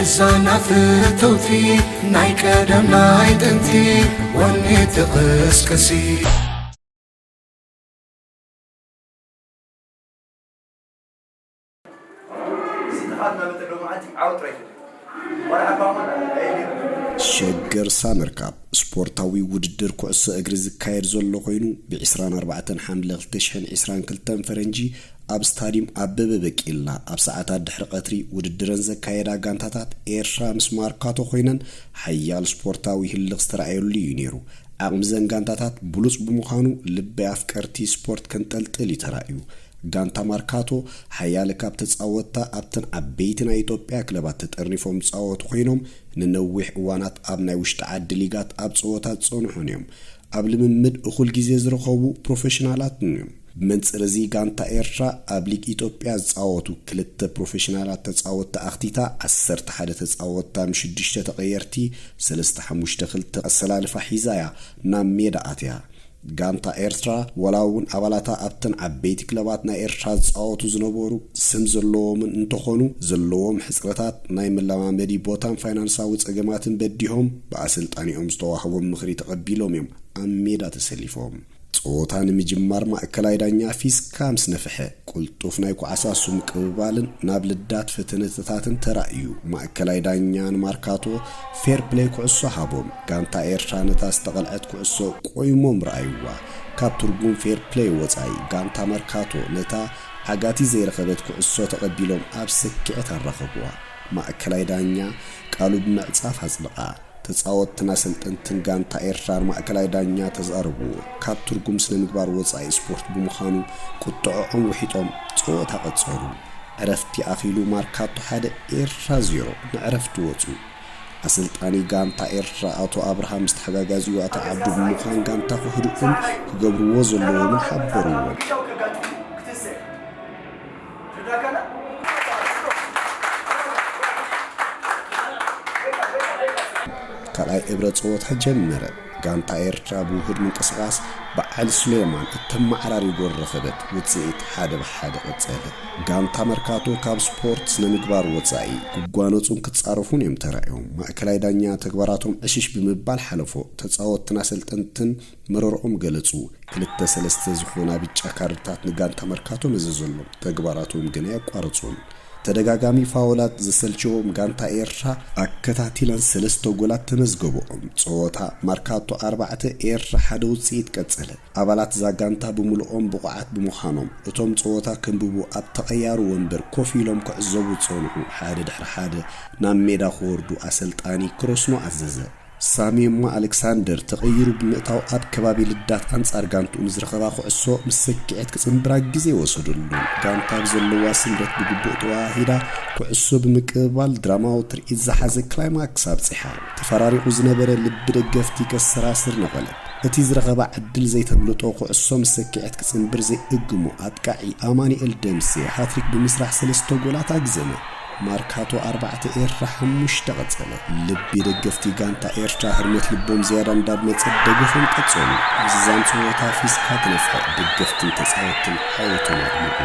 እዛ ናፍተውቲ ናይ ቀደም ናይ ጥንቲ ወኒ ትቕስቅሲ። ሸገር ሳመር ካፕ ስፖርታዊ ውድድር ኩዕሶ እግሪ ዝካየድ ዘሎ ኮይኑ፣ ብ ዕስራን ኣርባዕተን ሓምለ ክልተ ሽሕን ዕስራን ክልተን ፈረንጂ ኣብ ስታድዩም ኣበበ በቂላ ኣብ ሰዓታት ድሕሪ ቀትሪ ውድድረን ዘካየዳ ጋንታታት ኤርትራ ምስ ማርካቶ ኮይነን ሓያል ስፖርታዊ ህልኽ ዝተረኣየሉ እዩ ነይሩ። ዓቕሚ ዘን ጋንታታት ብሉጽ ብምዃኑ ልቢ ኣፍቀርቲ ስፖርት ከንጠልጥል እዩ ተራእዩ። ጋንታ ማርካቶ ሓያለ ካብ ተጻወትታ ኣብተን ዓበይቲ ናይ ኢትዮጵያ ክለባት ተጠርኒፎም ዝጻወቱ ኮይኖም፣ ንነዊሕ እዋናት ኣብ ናይ ውሽጢ ዓዲ ሊጋት ኣብ ጸወታ ዝጸንሑን እዮም። ኣብ ልምምድ እኹል ግዜ ዝረኸቡ ፕሮፌሽናላትን እዮም። ብመንጽር እዚ ጋንታ ኤርትራ ኣብ ሊግ ኢትዮጵያ ዝጻወቱ ክልተ ፕሮፌሽናላት ተጻወትቲ ኣኽቲታ ዓሰርተ ሓደ ተጻወትታ ምስ ሽዱሽተ ተቐየርቲ ሰለስተ ሓሙሽተ ክልተ ኣሰላልፋ ሒዛ እያ ናብ ሜዳ ኣትያ። ጋንታ ኤርትራ ዋላ እውን ኣባላታ ኣብተን ዓበይቲ ክለባት ናይ ኤርትራ ዝጻወቱ ዝነበሩ ስም ዘለዎምን እንተኾኑ ዘለዎም ሕጽረታት ናይ መለማመዲ ቦታን ፋይናንሳዊ ጸገማትን በዲሆም ብኣሰልጣኒኦም ዝተዋህቦም ምኽሪ ተቐቢሎም እዮም ኣብ ሜዳ ተሰሊፎም። ጸወታ ንምጅማር ማእከላይ ዳኛ ፊስካ ምስ ነፍሐ፣ ቅልጡፍ ናይ ኳዕሳሱ ምቅብባልን ናብ ልዳት ፈተነታትን ተራእዩ። ማእከላይ ዳኛ ንማርካቶ ፌር ፕለይ ኩዕሶ ሃቦም። ጋንታ ኤርትራ ነታ ዝተቐልዐት ኩዕሶ ቆይሞም ረኣይዋ። ካብ ትርጉም ፌር ፕለይ ወጻኢ፣ ጋንታ ማርካቶ ነታ ዓጋቲ ዘይረኸበት ኩዕሶ ተቐቢሎም ኣብ ስክዕት ኣራኸብዋ። ማእከላይ ዳኛ ቃሉ ብምዕጻፍ ኣጽደቓ። ተጻወትትን ኣሰልጠንትን ጋንታ ኤርትራን ማእከላይ ዳኛ ተዛረብዎ። ካብ ትርጉም ስነ ምግባር ወጻኢ ስፖርት ብምዃኑ ቁጥዐኦም ውሒጦም ጸወታ ቀጸሉ። ዕረፍቲ ኣኺሉ ማርካቶ ሓደ ኤርትራ ዜሮ ንዕረፍቲ ወጹ። ኣሰልጣኒ ጋንታ ኤርትራ ኣቶ ኣብርሃ ምስ ተሓጋጋዚኡ ኣቶ ዓብዱ ብምዃን ጋንታ ክህድኡን ክገብርዎ ዘለዎምን ሓበርዎም። ካልኣይ እብረ ጸወታ ጀመረ። ጋንታ ኤርትራ ብውሁድ ምንቅስቓስ በዓል ሱሌማን እተመዓራሪ ጎል ረኸበት። ውጽኢት ሓደ ብሓደ ቀጸለ። ጋንታ መርካቶ ካብ ስፖርት ስነ ምግባር ወጻኢ ክጓነጹን ክጻረፉን እዮም ተራእዮም። ማእከላይ ዳኛ ተግባራቶም ዕሽሽ ብምባል ሓለፎ። ተጻወትትን ኣሰልጠንትን መረርኦም ገለጹ። ክልተ ሰለስተ ዝኾና ብጫ ካርድታት ንጋንታ መርካቶ መዘዘሎም። ተግባራቶም ግን ኣየቋረጹን። ተደጋጋሚ ፋውላት ዘሰልቸዎም ጋንታ ኤርትራ ኣከታቲለን ሰለስተ ጎላት ተመዝገበኦም። ጸወታ ማርካቶ ኣርባዕተ ኤርትራ ሓደ ውጽኢት ቀጸለ። ኣባላት እዛ ጋንታ ብምልኦም ብቑዓት ብምዃኖም እቶም ጸወታ ከንብቡ ኣብ ተቐያሪ ወንበር ኮፍ ኢሎም ክዕዘቡ ዝጸንሑ ሓደ ድሕሪ ሓደ ናብ ሜዳ ክወርዱ ኣሰልጣኒ ክሮስኖ ኣዘዘ። ሳሚ እሞ ኣሌክሳንደር ተቐይሩ ብምእታው ኣብ ከባቢ ልዳት ኣንጻር ጋንትኡ ንዝረኸባ ኩዕሶ ምስ ሰኪዐት ክጽንብራ ግዜ ወሰደሉ። ጋንታ ብዘለዋ ስምረት ብግቡእ ተወሃሂዳ ኩዕሶ ብምቅብባል ድራማዊ ትርኢት ዝሓዘ ክላይማክስ ኣብጺሓ። ተፈራሪቑ ዝነበረ ልቢ ደገፍቲ ከሰራስር ነቐለ። እቲ ዝረኸባ ዕድል ዘይተምልጦ ኩዕሶ ምስ ሰኪዐት ክጽንብር ዘይእግሞ ኣጥቃዒ ኣማኑኤል ደምሴ ሃትሪክ ብምስራሕ ሰለስተ ጎላት ኣግዘመ። ማርካቶ ኣርባዕተ ኤርትራ ሓሙሽተ ቀጸለ። ልቢ ደገፍቲ ጋንታ ኤርትራ ህርመት ልቦም ዝያዳ እንዳድመጸ ደገፎም ቀጸሉ። ምዝዛም ጸወታ ፊስካ ተነፍሐ። ደገፍትን ተጻወትን ዓወቶም ኣድመቑ።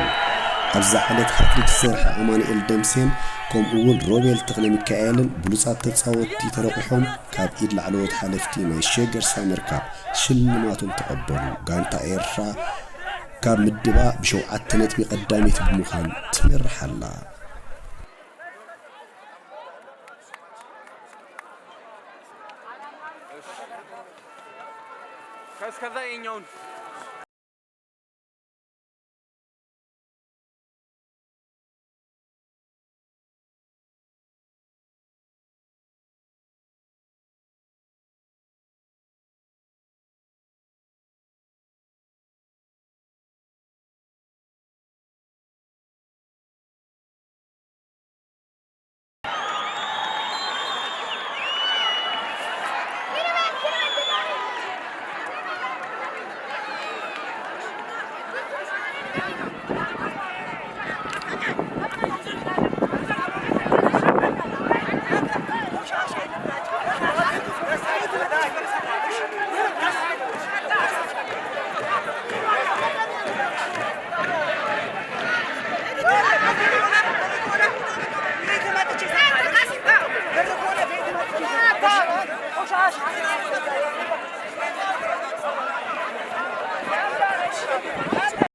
ኣብዛ ዕለት ሃትሪክ ዝሰርሐ ኣማኑኤል ደምሴን ከምኡ እውን ሮቤል ተኽለ ሚካኤልን ብሉጻት ተጻወትቲ ተረቑሖም ካብ ኢድ ላዕለዎት ሓለፍቲ ናይ ሸገር ሳመር ካፕ ሽልማቶም ተቐበሉ። ጋንታ ኤርትራ ካብ ምድባ ብሸውዓተ ነጥቢ ቀዳመይቲ ብምዃን ትመርሕ ኣላ። እስከዛ የኛውን